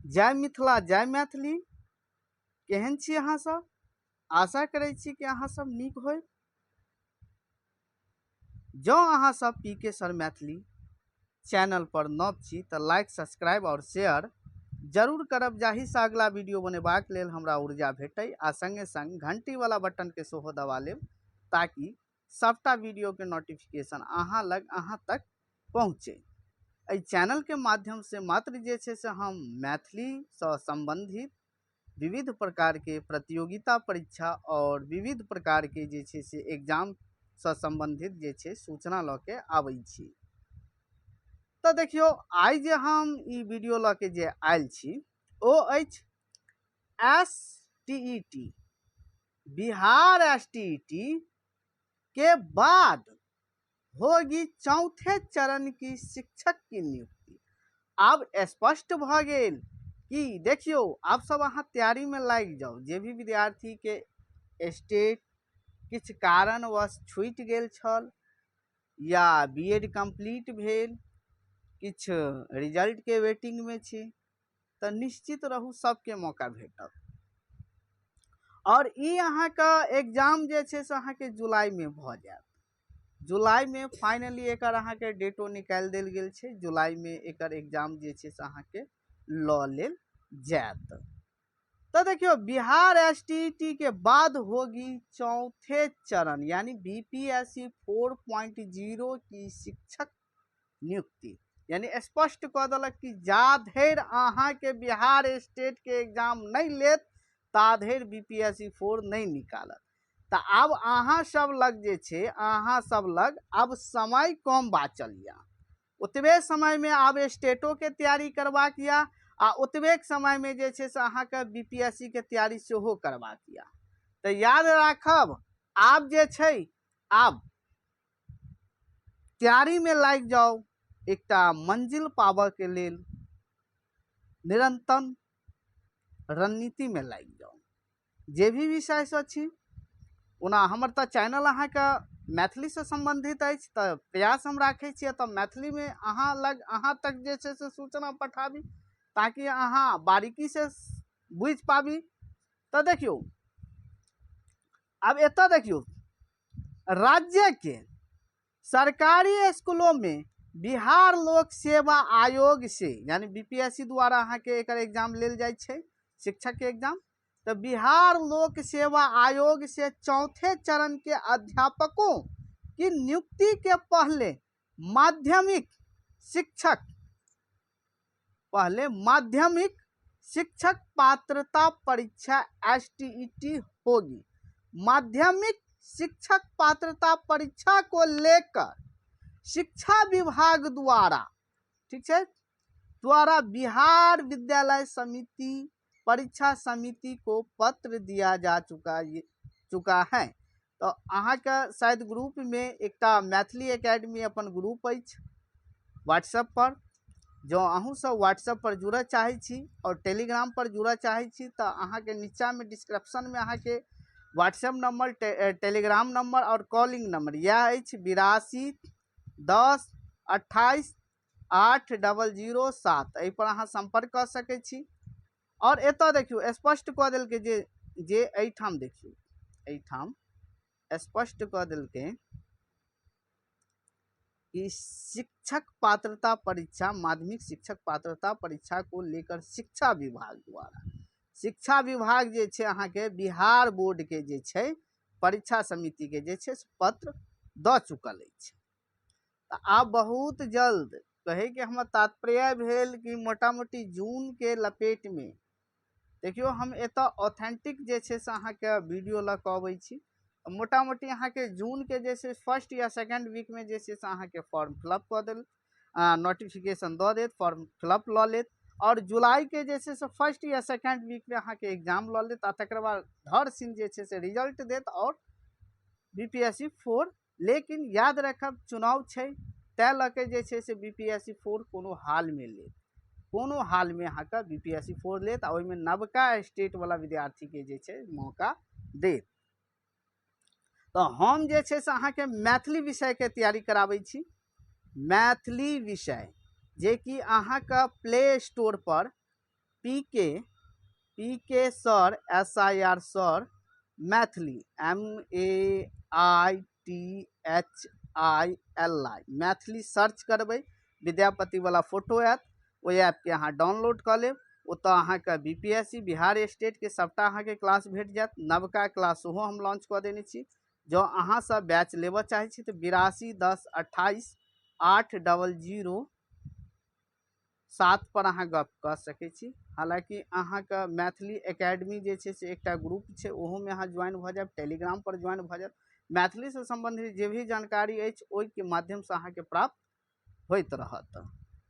जय मिथिला, जय मैथिली। केहन छी अहाँ सब? आशा करै छी कि अहाँ सब नीक होय। जँ अहाँ सब पी के सर मैथिली चैनल पर नव छी तऽ लाइक, सब्सक्राइब आओर शेयर जरूर करब, जाहिसँ अगला वीडियो बनेबाक लेल हमरा ऊर्जा भेटै, आ संगे संग घंटी वाला बटन के सेहो दबा लेब ताकि सबटा वीडियो के नोटिफिकेशन अहाँ लग, अहाँ तक पहुँचे। एहि चैनल के माध्यम से मात्र जे छै से हम मैथिलीसँ सम्बन्धित विविध प्रकार के प्रतियोगिता परीक्षा और विविध प्रकार के जे छै से एग्जाम सँ सम्बन्धित जे छै सूचना लऽ के आबै छी। तऽ देखियौ, आइ जे हम ई वीडियो लऽ के जे आयल छी ओ अछि STET, Bihar STET के बाद होगी चौथे चरण की शिक्षक की नियुक्ति। आब स्पष्ट भऽ गेल कि देखियौ, आब सब अहाँ तैयारीमे लागि जाउ। जे भी विद्यार्थीके स्टेट किछु कारणवश छूटि गेल छल या बी एड कम्प्लीट भेल, किछु रिजल्टके वेटिंगमे छी, तऽ निश्चित रहू सबके मौका भेटत। आओर ई अहाँके एग्जाम जे छै से अहाँके जुलाइमे भऽ जायत। जुलाइमे फाइनली एकर अहाँके डेटो निकालि देल गेल छै। जुलाइमे एकर एग्जाम जे छै से अहाँके लऽ लेल जायत। तऽ देखियौ, बिहार STET के बाद होगी चौथे चरण यानी BPSC 4.0 की शिक्षक नियुक्ति। यानी स्पष्ट कऽ देलक कि जा धरि अहाँके बिहार स्टेटके एग्जाम नहि लेत ता धरि BPSC 4 नहि निकालत। तऽ आब अहाँ सब लग जे छै, अहाँ सब लग आब समय कम बाचल यऽ। ओतबे समयमे आब स्टेटोके तैयारी करबाक यऽ आ ओतबे समयमे जे छै से अहाँके BPSC के तैयारी सेहो करबाक यऽ। तऽ याद राखब, आब जे छै आब तैयारीमे लागि जाउ। एकटा मंजिल पाबऽके लेल निरन्तर रणनीतिमे लागि जाउ, जे भी विषयसँ छी। ओना हमर तऽ चैनल अहाँके मैथिलीसँ सम्बन्धित अछि, तऽ प्रयास हम राखै छी तऽ मैथिलीमे अहाँ लग, अहाँ तक जे छै से सूचना पठाबी ताकि अहाँ बारीकीसँ बुझि पाबी। तऽ देखियौ, आब एतऽ देखियौ, राज्य के सरकारी स्कूलों में बिहार लोक सेवा आयोग से यानी BPSC द्वारा अहाँके एकर एग्जाम लेल जाइ छै, शिक्षक के एग्जाम। तऽ बिहार लोक सेवा आयोग से चौथे चरण के अध्यापकों की नियुक्ति के पहले माध्यमिक शिक्षक पहले माध्यमिक शिक्षक पात्रता परीक्षा STET होगी। माध्यमिक शिक्षक पात्रता परीक्षा को लेकर शिक्षा विभाग द्वारा, ठीक छै, द्वारा बिहार विद्यालय समिति परीक्षा समिति को पत्र दिया जा चुका है। तऽ अहाँके शायद ग्रुपमे एकटा मैथिली एकेडमी अपन ग्रुप अछि व्हाट्सएप पर, जँ अहूँ सब व्हाट्सएप पर जुड़ऽ चाहै छी आओर टेलीग्राम पर जुड़ऽ चाहै छी तऽ अहाँके नीचाँमे डिस्क्रिप्शनमे अहाँके व्हाट्सएप नंबर, टेलीग्राम नंबर आओर कॉलिंग नंबर इएह अछि 82 10 28 8 00 7। एहिपर अहाँ सम्पर्क कऽ सकै छी। आओर एतऽ देखियौ, स्पष्ट कऽ देलकै जे एहिठाम देखियौ, एहिठाम स्पष्ट कऽ देलकै कि शिक्षक पात्रता परीक्षा, माध्यमिक शिक्षक पात्रता परीक्षा को लेकर शिक्षा विभाग द्वारा, शिक्षा विभाग जे छै अहाँके बिहार बोर्ड के जे छै परीक्षा समिति के जे छै से पत्र दऽ चुकल अछि। तऽ आब बहुत जल्द, कहैके हमर तात्पर्य भेल कि मोटा मोटी जून के लपेटमे, देखियौ, हम एतऽ ऑथेंटिक जे छै से अहाँके वीडियो लऽ कऽ अबै छी। मोटा मोटी अहाँके जूनके जे छै फर्स्ट या सेकेंड वीकमे जे छै से अहाँके फॉर्म फिलअप कऽ देल, नोटिफिकेशन दऽ देत, फॉर्म फिलअप लऽ लेत आओर जुलाइके जे छै से फर्स्ट या सेकेंड वीकमे अहाँके एग्जाम लऽ लेत आ तकर बाद धर सिन जे छै से रिजल्ट देत आओर BPSC 4। लेकिन याद रखब, चुनाव छै, तैं लऽ के जे छै से BPSC 4 कोनो हालमे लेत, कोनो हालमे अहाँके BPSC 4 लेत आ ओहिमे नवका स्टेटवला विद्यार्थीके जे छै मौका देत। तऽ हम जे छै से अहाँके मैथिली विषयके तैयारी कराबै छी। मैथिली विषय जेकि अहाँके प्ले स्टोर पर P K sir, SIR sir, Maithili, MAITHILI, Maithili search करबै, विद्यापतिवला फोटो आयत। ओहि ऐपके अहाँ डाउनलोड कऽ लेब। ओतऽ अहाँके BPSC, Bihar स्टेटके सभटा अहाँके क्लास भेट जायत। नवका क्लास सेहो हम लॉन्च कऽ देने छी। जँ अहाँ सब बैच लेबऽ चाहै छी तऽ 8210288007 पर अहाँ गप कऽ सकै छी। हालाँकि अहाँके मैथिली एकेडमी जे छै से एकटा ग्रुप छै, ओहोमे अहाँ ज्वाइन भऽ जायब, टेलीग्राम पर ज्वाइन भऽ जायब। मैथिलीसँ सम्बन्धित जे भी जानकारी अछि, ओहिके माध्यमसँ अहाँके प्राप्त होइत रहत।